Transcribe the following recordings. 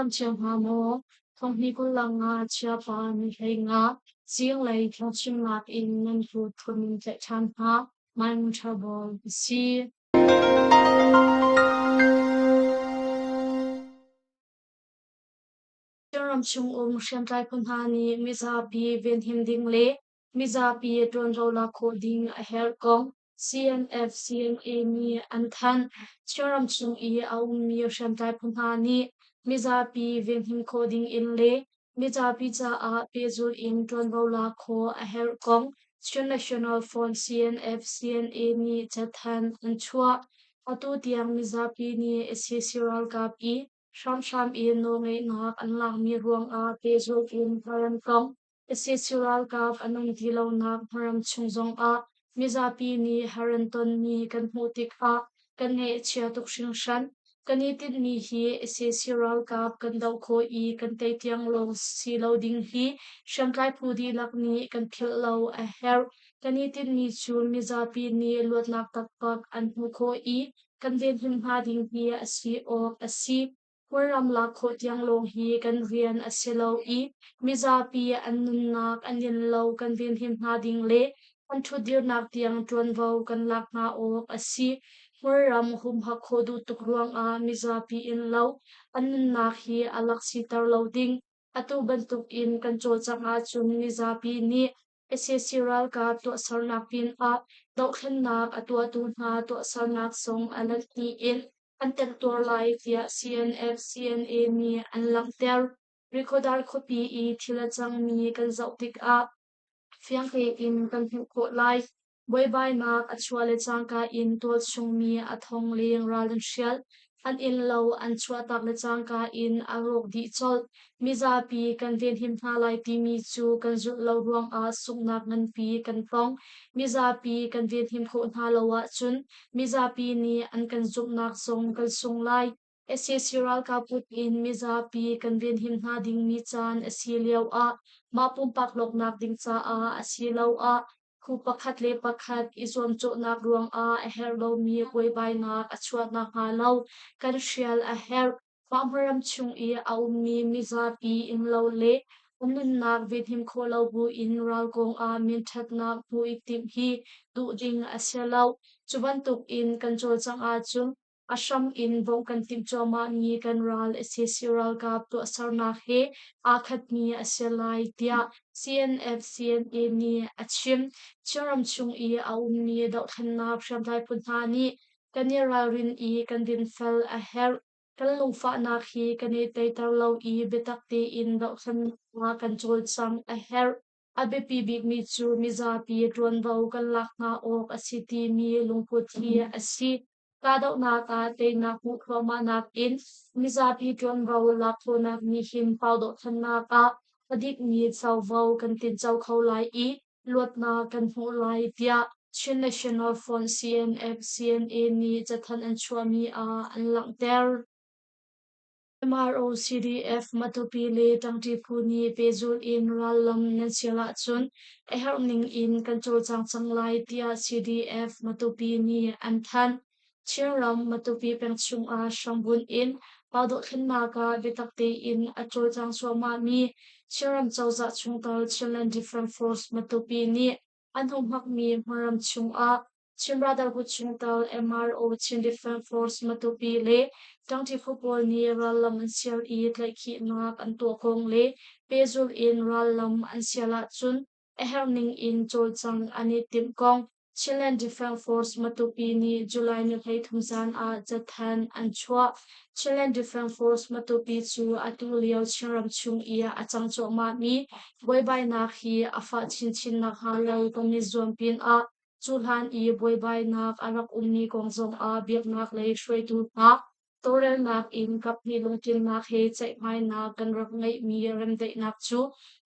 dam cio hnga maw? Thonghni 25 Chiapa ni 15 zinglei thawngchimnak in nan kut kan in tlaih ṭhan hna. Maimun Ṭhabawl a si. Chinram chungum hriamtlai phu hna nih mizapi venhim ding le mizapi ṭuanvo lak khawh ding a herh kong CNF-CNA nih an thanh. Chinram chung i a ummi hriamtlai phu hna nih mizapi venhim khawh ding in le mizapi caah pehzulh in ṭuanvo lak khawh a herh kong Chin National Front CNF-CNA nih cathanh an chuah. Atu tiang mizapi nih sac ralkap i hramhram in nawlngeihnak an lakmi ruangah pehzulh in hmaran kong sac ralkap an um ti lonak hmaram chung zongah mizapi nih har an tonmi kan hmuh tikah kan ngaih a chia tuk hringhran. Kan i tinhmi hi sac ralkap kan doh khawh i kan tei tiang lawng si lo ding hi hriamtlai phu dihlak nih kan philh lo a herh. Kan i tinhmi cu mizapi nih luatnak taktak an hmuh khawh i kan venhim hnga ding hi a si awk a si. Kawlram lak khawh tiang lawng hi kan rian a si lo i mizapi an nunnak an innlo kan venhim hna ding le an ṭhutdirnak tiang ṭuanvo kan lak hna awk a si. Kawlram humhak khawh duh tuk ruangah mizapi innlo an nunnak hi a lak siter lo ding. Atu bantuk in kan cawlcangh ahcun mizapi nih sac ralkap tuahsernak pinah dohthlennak a tuahtu hna tuahsernak zong a lanhnih in an temtuar lai tiah CNF-CNA nih an langhter. Rikhodar khuapi i thil a cangmi kan zoh tikah fiang tein kan hmuh khawh lai. Buaibainak a chuah le cangka in tualchungmi a thong leng ral an hrial. An innlo an chuahtak le cangka in a rawk dih colh. Mizapi kan venhim hna lai timi cu kan zulh lo ruangah sunghnak nganpi kan tong. Mizapi kan venhim khawh hna lo ahcun mizapi nih an kan zumhnak zong kan sung lai. Sac ralkap kut in mizapi kan venhim hna dingmi caan a si lioah mah pumpak hlawknak ding caah asiloah phu pakhat le pakhat i zuamcawhnak ruangah a herh lomi buaibainak a chuah nakhnga lo kan hrial a herh. Mah hmuram chung i a ummi mizapi innlo le an nunnak venhim khawh lo buin ral kongah minṭhatnak hmuh i timh hi duh ding a si lo. Cu bantukin kan cawlcangh ahcun a hram in bawmh kan timh cuahmahmi kan ral sac ralkap tuahsernak he aa khatmi a si lai tiah CNF-CNA nih a chim. Chinram chung i a ummi dohthlennak hriamtlai phu hna nih kan i ralrin i kan dinfel a herh. Kan lungfahnak hi kan i teiter lo i biatak tein dohthlennak kan cawlcangh a herh. A biapi bikmi cu mizapi ṭuanvo kan lak hna awk a si timi lungput hi a si. Kahdohnak ah teinak hmuh thluahmahnak in mizapi ṭuanvo lak khawhnak nih hin pau dohthlennak ah a dikmi covo kan tinco kho lai i luatnak kan hmuh lai tiah Chin National Front CNF CNA nih cathanh an chuahmi ah an langhter. MRO CDF Matupi le Ṭangṭi phu nih pehzulh in rallam nan sial ahcun a herh ning in kan cawlcang cang lai tiah CDF Matupi nih an thanh. Chinram Matupi peng chungah hrambunh in pa dohthlennak ah biatak tein a cawlcang cuahmahmi Chinram cozah chungtel Chinland Defense Force Matupi nih an humhakmi hmunram chungah Chin Brotherhood chungtel MRO Chin Defense Force Matupi le Ṭangṭi phu pawl nih rallam an sial i tlaihkhihnak an tuah kong le pehzulh in rallam an sial ahcun a herh ning in cawlcangh an i timh kong Chinland Defense Force Matupi nih July ni 33 zan ah cathanh an chuah. Chinland Defense Force Matupi cu atu lio Chinram chung i a cang cuahmahmi buaibainak hi a fah chinchin nakhnga lo kan i zuam pinah Cu hlan i buaibainak a rak ummi kong zongah biaknak lei hruaitu hna tawlrelnak in kaphnih lungtlinnak he ceihmainak kan rak ngeihmi remdaihnak cu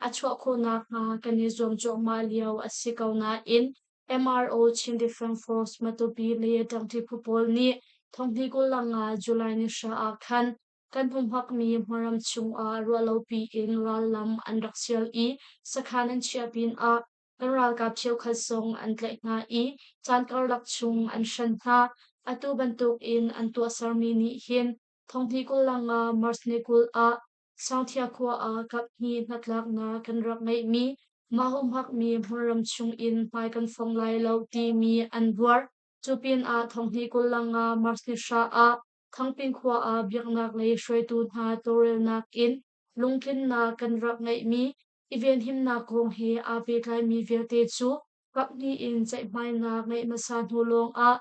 a chuah khawh nakhnga kan i zuam cuahmah lio a si ko nain MRO Chin Defense Force Matupi le ṭangṭi phu pawl nih thonghnih 25 July ni hra ah khan kan humhakmi hmunram chungah ruahlopi in rallam an rak sial i sakhan an chiah pinah Kan ralkap cheukhat zong an tlaih hna i caan karlak chung an hren hna. Atu bantukin an tuahsermi nih hin thonghnih 25 March ni 20 ah. Sangthia khua ah kaphnih hnatlaknak kan rak ngeihmi mah humhakmi hmunram chung in hmai kan fong lai lo timi an buar. Cu pinah thonghnih 25 March ni hra ah Thangping khua ah biaknak lei hruaitu hna tawlrelnak in lungtlinnak kan rak ngeihmi i venhimnak kong he aa pehtlaimi vialte cu kaphnih in ceihmainak ngeih hmasa hnu lawng ah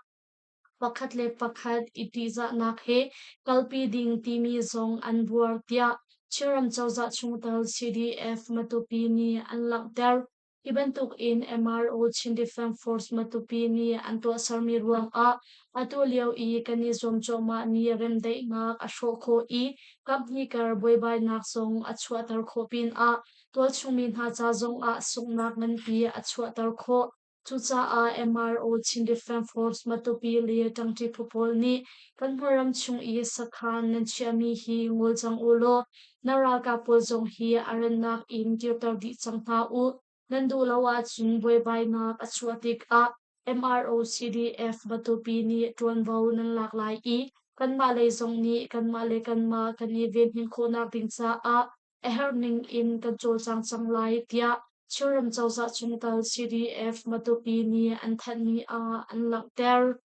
pakhat le pakhat i ṭihzahnak he kalpi ding timi zong an buar tiah Chinram cozah chungtel CDF Matupi nih an langhter. Hi bantuk in MRO Chin Defense Force Matupi nih an tuahsermi ruangah atu lio i kan i zuam cuahmahmi remdaihnak a hrawh khawh i kaphnih kar buaibainak zong a chuahter khawh pinah tualchungmi hna ca zongah sunghnak nganpi a chuahter khawh. Cucaah MRO Chin Defense Force Matupi le ṭangṭi phu pawl nih kan hmunram chung i sakhan nan chiahmi hi ngol cang u law na ralkap pawl zong hi a rannak in kirter dih cang hna u. Nan duh lo ahcun buaibainak a chuah tikah MRO CDF Matupi nih ṭuanvo nan lak lai i kanmah lei zong nih kanmah le kanmah kan i venhim khawhnak ding caah a herh ning in kan cawlcang cang lai tiah Chinram cozah chungtel CDF Matupi nih an thanhmi ah an langhter.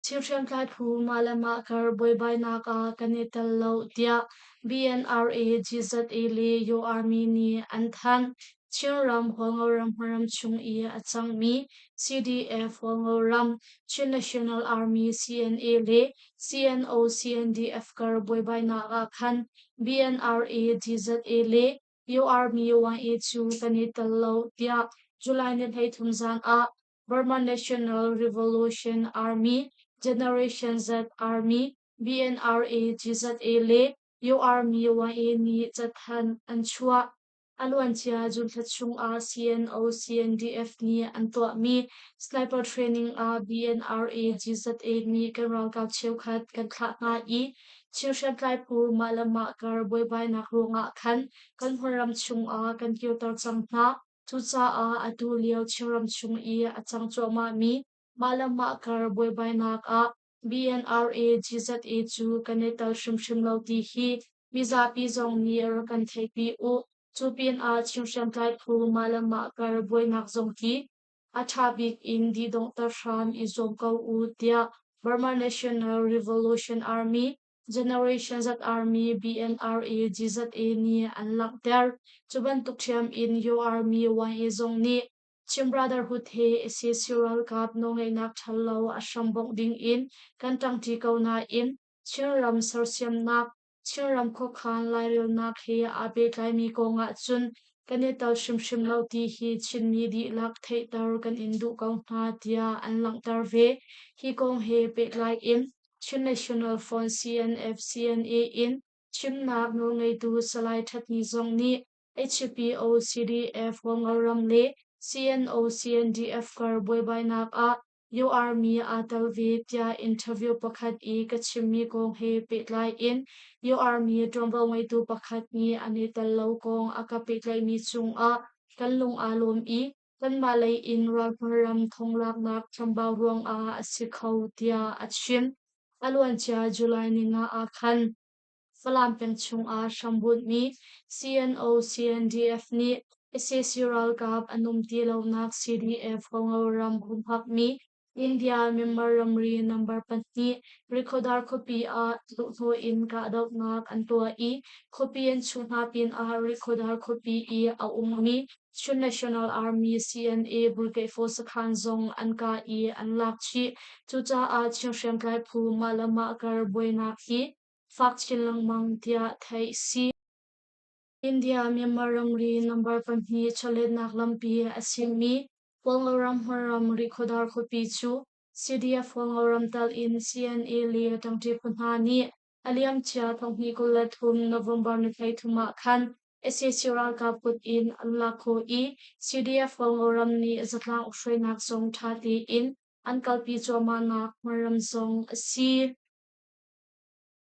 Chin hriamtlai phu mah le mah kar buaibainak ah kan i tel lo tiah BNRA, GZA le Yaw Army nih an thanh. Chinram Hualngoram hmaram chung i a cangmi CDF Hualngoram, Chin National Army CNA le CNO CNDF kar buaibainak ah khan BNRA, DZA le URMI YA cu kan i tel lo tiah July ni 13 zan ah Burma National Revolution Army, Generation Z Army, BNRA, GZA le URMI YA nih cathanh an chuah. A luancia June thla chungah CNO-CNDF nih an tuahmi sniper training ah BNRA GZA nih kan ralkap cheukhat kan thlah hna i Chin hriamtlai phu mah le mah kar buaibainak ruangah khan kan hmunram chungah kan kirter cang hna. Cucaah atu lio Chinram chung i a cang cuahmahmi mah le mah kar buaibainak ah BNRA GZA cu kan i tel hrimhrim lo ti hi mizapi zong nih rak kan theihpi u. Cu pinah Chin hriamtlai phu mah le mah kar buainak zong hi a ṭha bik in dihdonghter hram i zuam ko u tiah Burma National Revolution Army Generation Z Army BNRA GZA nih an langhter. Cu bantuk ṭhiam in Yo Army YA zong nih Chin Brotherhood he sac ralkap nawlngeihnak ṭhalo a hrambongh dingin kan ṭangṭi ko nain Chinram sersiamnak, Chinram khuakhan lairelnak he aa pehtlaimi kong ahcun kan i tel hrimhrim lo ti hi Chinmi dihlak theihter kan in duh ko hna tiah an langhter ve. Hi kong he pehtlai in Chin National Front CNF CNA in chimnak nawlngeitu Salai That Ni zong nih HPO CDF Hualngoram le CNO CNDF kar buaibainak ah URmi aa tel ve tiah interview pakhat i ka chimmi kong he pehtlai in URmi ṭuanvo ngeitu pakhat nih an i tel lo kong a ka pehtlaihmi cungah kan lung aa lawm i kanmah lei in ralhmun ram thonglaknak chambau ruangah a si kho tiah a chim. A luancia July ninga ah khan Falam peng chungah hrambunhmi CNO-CNDF nih sac ralkap an um ti lonak CDF Hualngoram humhakmi India Myanmar ramri number pahnih Rikhodar khuapi ah luhhnawh in kahdohnak an tuah i khuapi an chuh hna pinah Rikhodar khuapi i a ummi Chin National Army CNA Brigade Force sakhan zong an kah i an lak chih. Cucaah Chin hriamtlai phu mah le mah kar buainak hi fak chin lengmang tiah theih a si. India Myanmar ramri number pahnih chawletnak lampi a simi Hualngoram hmunram Rikhodar khuapi cu CDF Hualngoram tal in CNA le ṭangṭi phu hna nih a liamcia 2023 November ni 33 ah khan sac ralkap kut in an lak khawh i CDF Hualngoram nih zatlang ukhruainak zong ṭha tein an kalpi cuahmahnak hmunram zong a si.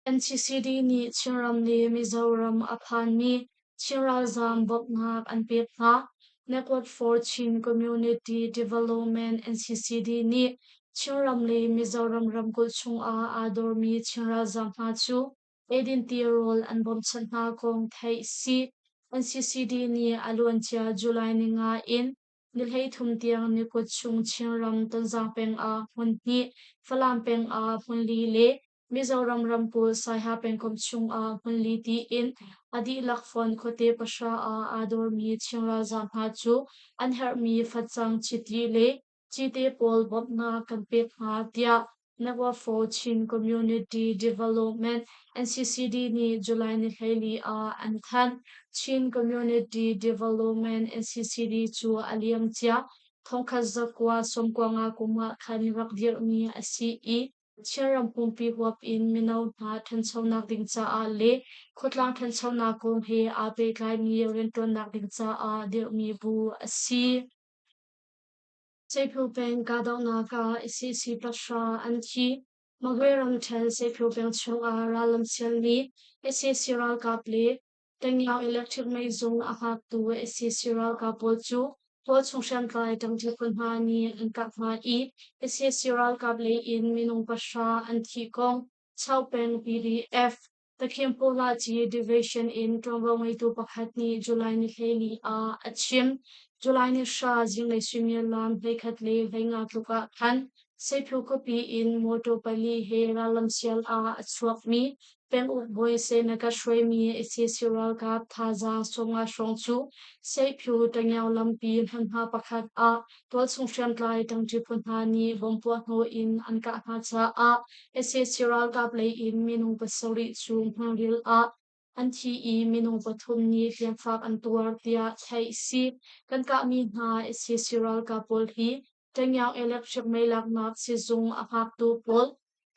NCCD nih Chinram le Mizoram a phanmi Chin ralzaam bawmhnak an pek hna. Network for Chin Community Development NCCD nih Chinram le Mizoram ramkulh chungah aa dormi Chin ralzaam hna cu Eidin tirawl an bawmhchanh hna kong theih si. NCCD nih a luancia July ninga in ni 13 tiang nikut chung Chinram Tonzang peng ah hmun hnih, Falam peng ah hmun li le Mizoram ramkulh Saiha pengkomh chung ah hmun li tiin a dihlak fonh khuate pahra ah aa dawrmi Chin ralzaam hna cu an herhmi facang, chiti le cite pawl bawmhnak kan pek hna tiah Network for Chin Community Development NCCD nih July ni 14 ah an thanh. Chin Community Development NCCD cu a liamcia 1995 kum ah khan rak dirhmi a si i Chinram pumpi huap in mino hna ṭhanchonak ding caah le khuatlang ṭhanchonak kong he aa pehtlaimi rianṭuannak ding caah dirhmi bu a si. Seiphu peng kahdohnak ah sac pahra an thi. Magwe ramṭhen Seiphu peng chungah rallam sialmi sac ralkap le Tangyang Electric meizung a hngaktu sac ralkap pawl cu tualchung hriamtlai ṭangṭi phu hna nih an kah hna i sac ralkap lei in minung pahra an thih kong Chaopeng PDF Takhin Pawlahci Division in ṭuanvo ngeitu pakhat nih July ni 14 ah a chim. July ni hra zinglei suimilam 11 le 15 tluk ah khan Seiphu khuapi in mawṭaw pali he rallam sial ah a chuakmi penguk bawi Senaka hruaimi sac ralkap thazaang 50 hrawng cu Seiphu Tangyao lampi hmunhma pakhat ah tualchung hriamtlai ṭangṭi phu hna nih bomb puahhnawh in an kah hna caah sac ralkap lei in minung pasarih cu hmunril ah an thi i minung pathum nih hliamfak an tuar tiah theih a si. Kan kahmi hna sac ralkap pawl hi Tangyang Electric mei laknak sizung a hngaktu pawl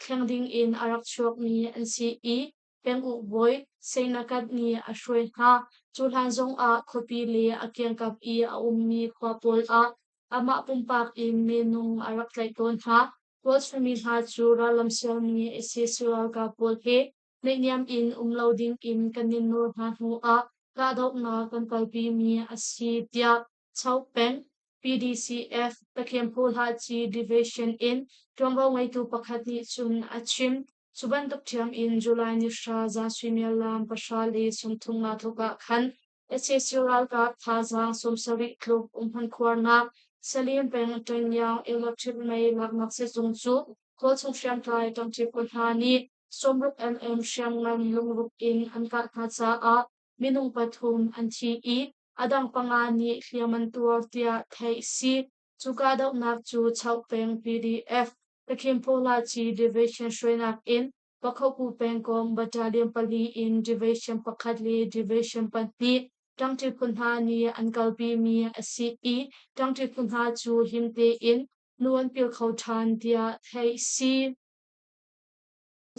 thleng ding in a rak chuakmi an si i penguk bawi Seinakat nih a hruai hna. Cu hlan zongah khuapi le a kiangkap i a ummi khua pawl ah amah pumpak in minung a rak tlaih tawn hna. Tualchungmi hna cu rallam sialmi sac ralkap pawl he naihniam in um lo ding in kan in nawl hna hnu ah kahdohnak kan kalpimi a si tiah Chopeng PDCF Takhem Phuhlah-Ci Division in ṭuanvo ngeitu pakhat nih cun a chim. Cu bantuk ṭhiam in July ni hra zan suimilam 10:35 tluk ah khan sac ralkap thazaang 70 tluk umhmun khuarnak Salim peng Ṭangyang Electric mei laknak sizung cu kawlchung hriamtlai ṭangṭi phu hna nih 60 mm hriamngan lungruk in an kah hna caah minung pathum an thi i a dang panga nih hliam an tuar tiah theih a si. Cu kahdohnak cu Chauk peng PDF Takhin Pawlaci Division hruainak in Pakhoku pengkomh Battalion pali in Division pakhat le Division pahnih ṭangṭi phu hna nih an kalpimi a si i ṭangṭi phu hna cu him tein nu an pil kho ṭhan tiah theih a si.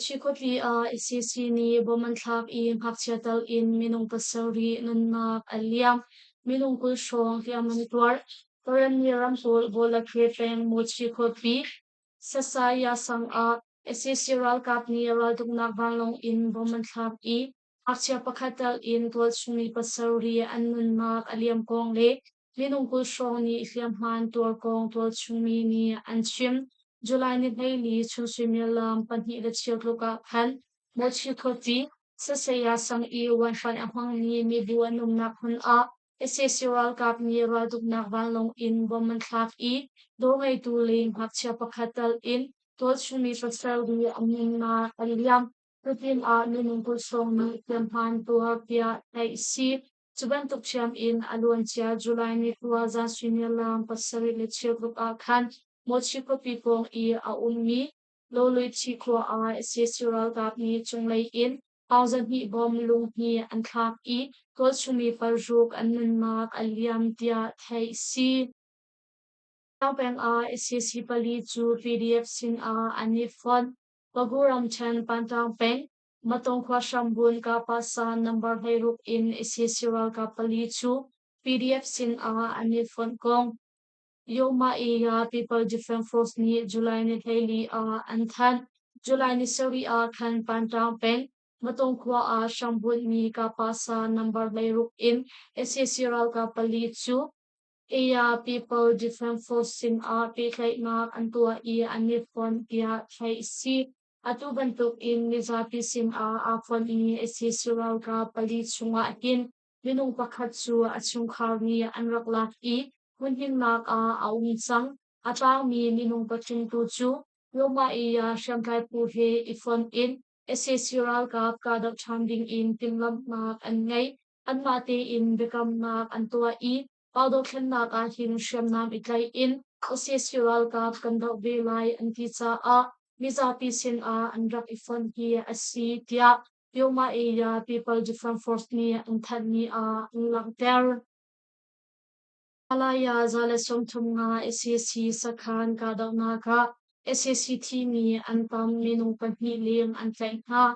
Chikhuapi ah sac nih bom an thlak i ngakchia tal in minung pasarih nunnak a liam. Minung 20 hrawng hliam an tuar. Karenni ramkulh Bawlakhe peng Muchi khuapi Sasaya sang ah sac ralkap nih raltuknak vanlawng in bom an thlak i ngakchia pakhat tal in tualchungmi pasarih an nunnak a liam kong le minung 20 hrawng nih hliamhma an tuar kong tualchungmi nih an chim. July ni 14 chun suimilam 2:15 tluk ah khan Mochi khuapi Sasaya sang i Wi-Fi a hmangmi mibu an umnak hmun ah sac ralkap nih raltuknak vanlawng in bom an thlak i dawr ngeitu le ngakchia pakhat tal in tualchungmi pasarih an nunnak a liam. Cutin ah minung 20 hrawng nih hliamhma an tuar tiah theih a si. Cu bantuk ṭhiam in a luancia July ni kua zan suimilam 7:15 tluk ah khan Mochi khuapi pawng i a ummi Lawluithi khua ah sac ralkap nih cunglei in aungzahnih bom lung hi an thlak i tualchungmi paruk an nunnak a liam tiah theih a si. Peng ah sac pali cu PDF sinah an i fonh. Pagu ramṭhen Pantang peng Matong khua hrambun Kapasa number 16 in sac ralkap pali cu PDF sinah an i fonh kong Yoma-Eya People Defense Force nih July ni 14 ah an thanh. July ni sarih ah khan Pantang peng Matong khua ah hrambunhmi Kapasa number 16 in sac ralkap pali cu Eya People Defense Force sinah pehtlaihnak an tuah i an i fonh tiah theih a si. Atu bantuk in mizapi sin ah aa fonhmi sac ralkap pali chung ah hin minung pakhat cu a chungkhar nih an rak lak i hmunhimnak ah a um cang. A tangmi minung pathum tu cu Yoma-iya hriamtlai phu he i fonh in sac ralkap kahdoh ṭhan ding in timhlamhnak an ngei. Anmah tein biakamnak an tuah i Pau dothlennak ah hin hriamnam i tlaih in sac ralkap kan doh ve lai an ti caah mizapi sinah an rak i fonh hi a si tiah Yoma Area People Defense Force nih an thanhmi ah an langhter. Malaya 135 sac sakhan kahdohnak ah sac thimi an tam minung pahnih leng an tlaih hna.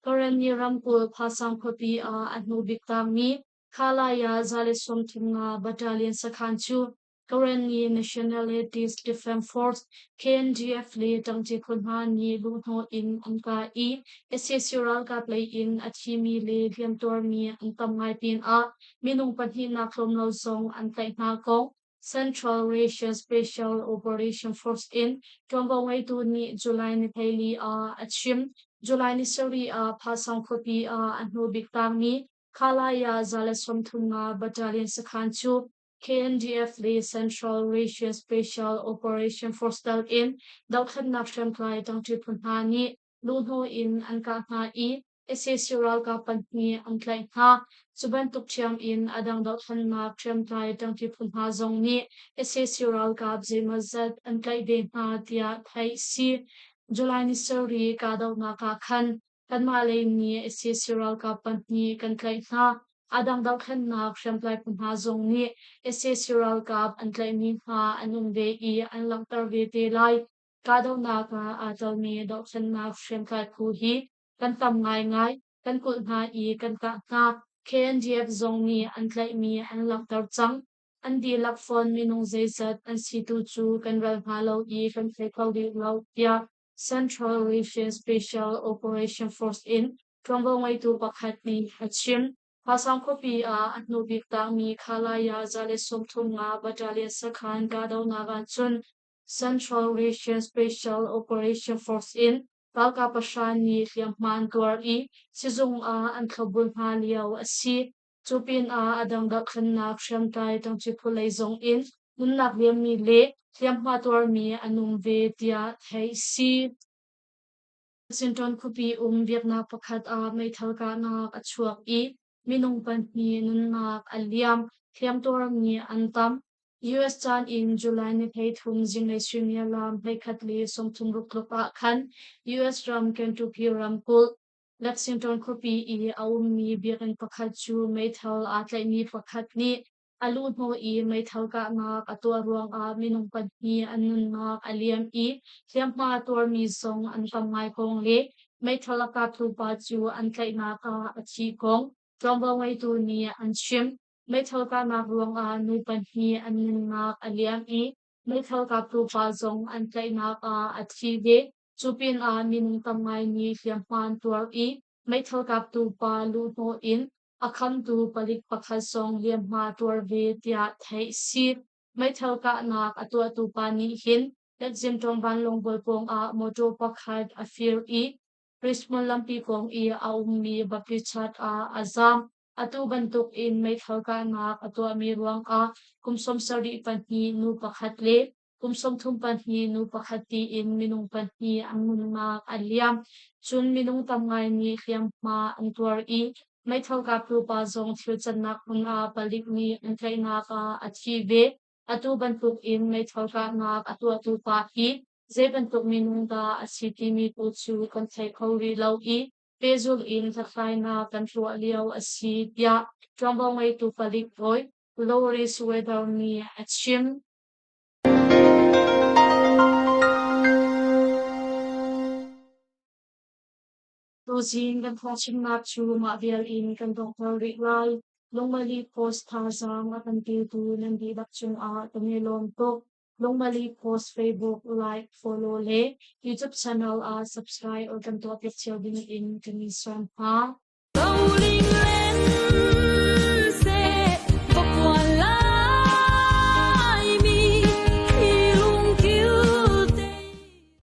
Karenni ramkulh Phasang khuapi ah a hnubik tangmi Khalaya 135 Battalion sakhan cu Karenni Nationalities Defense Force KNDF le ṭangṭi phu hna nih luhhnawh in an kah i sac ralkap lei in a thimi le hliamtuarmi an tam ngai pinah minung pahnihnak tlawm lo zong an tlaih hna kong Central Russia Special Operation Force in ṭuanvo ngeitu nih July ni 14 ah a chim. July ni sarih ah Phasang khuapi ah a hnubik tangmi Khalaya 135 Battalion sakhan cu KNDF le Central Russia Special Operation Force tal in dohthlennak hriamtlai ṭangṭi phu hna nih luhhnawh in an kah hna i sac ralkap pahnih an tlaih hna. Cu bantuk ṭhiam in a dang dohthlennak hriamtlai ṭangṭi phu hna zong nih sac ralkap zeimawzat an tlaih ve hna tiah theih si. July ni sarih kahdohnak ah khan Kanmah lei nih sac ralkap pahnih kan tlaih hna. A dang dohthlennak hriamtlai phu hna zong nih sac ralkap an tlaihmi hna an um ve i an langhter ve te lai. Kahdohnak ah aa telmi dohthlennak hriamtlai phu hi kan tam ngaingai. Kan kulh hna i kan kah hna. KNDF zong nih an tlaihmi an langhter cang. An dihlak fawn minung zeizat an si tu cu kan ral hna lo i kan thei kho rih lo, tiah Central Region Special Operation Force in ṭuanvo ngeitu pakhat nih a chim. Hmasang khuapi ah a hnubik tangmi Khalaya 135 Battalion sakhan kahdohnak ahcun Central Region Special Operation Force in ralkap pahra nih hliamhma an tuar i sizung ah an thlopbul hna lio a si. Cu pinah a dang dohthlennak hriamtlai ṭangṭi phu lei zong in nunnak liammi le hliamhma tuarmi an um ve tiah theih si. Washington khuapi um biaknak pakhat ah meithal kahnak a chuak i minung pahnih nunnak a liam, hliamtuarmi an tam. US caan in July ni 13 zinglei suimilam 11:36 tluk ah khan US ram Kentucky ramkulh Lexington khuapi i a ummi biakinn pakhat cu meithal aa tlaihmi pakhat nih a luhhnawh i meithal kahnak a tuah ruangah minung pahnih an nunnak a liam i hliamhma tuarmi zong an tam ngai kong le meithal a kaptu pa cu an tlaihnak ah a thi kong ṭuanvo ngeitu nih an chim. Meithal kahnak ruangah nu pahnih an nunnak a liam i meithal kaptu pa zong an tlaihnak ah a thi ve. Cu pinah minung tam ngai nih hliamhma an tuar i meithal kaptu pa luhhnawh in a khamtu palik pakhat zong hliamhma tuar ve tiah theih si. Meithal kahnak a tuahtu pa nih hin Lexington vanlawng bual pawngah mawṭaw pakhat a fir i Richmond lampi pawng i a ummi Baptist Church ah a zaam. Atu bantuk in meithal kahnak a tuahmi ruangah kum 72 nu pakhat le kum 32 nu pakhat tiin minung pahnih an nunnak a liam. Cun minung tam ngai nih hliamhma an tuar i meithal kaptu pa zong thil cannak hmun ah palik nih an tlaihnak ah a thi ve. Atu bantuk in meithal kahnak a tuahtu pa hi zei bantuk minung dah a si timi tu cu kan thei kho rih lo i pehzulh in hlathlainak kan tuah lio a si tiah ṭuanvo ngeitu palik bawi Loris Weather nih a chim. Tuzing kan phungchimnak cu mah vial in kan donghter rih lai. Lungmali Post thazaang a kan petu nan dihlak cungah kan i lawm tuk. Lungmali Post Facebook like, follow le YouTube channel ah subscribe or kan tuahpiak cio ding in kan in sawm hna. Rolling land.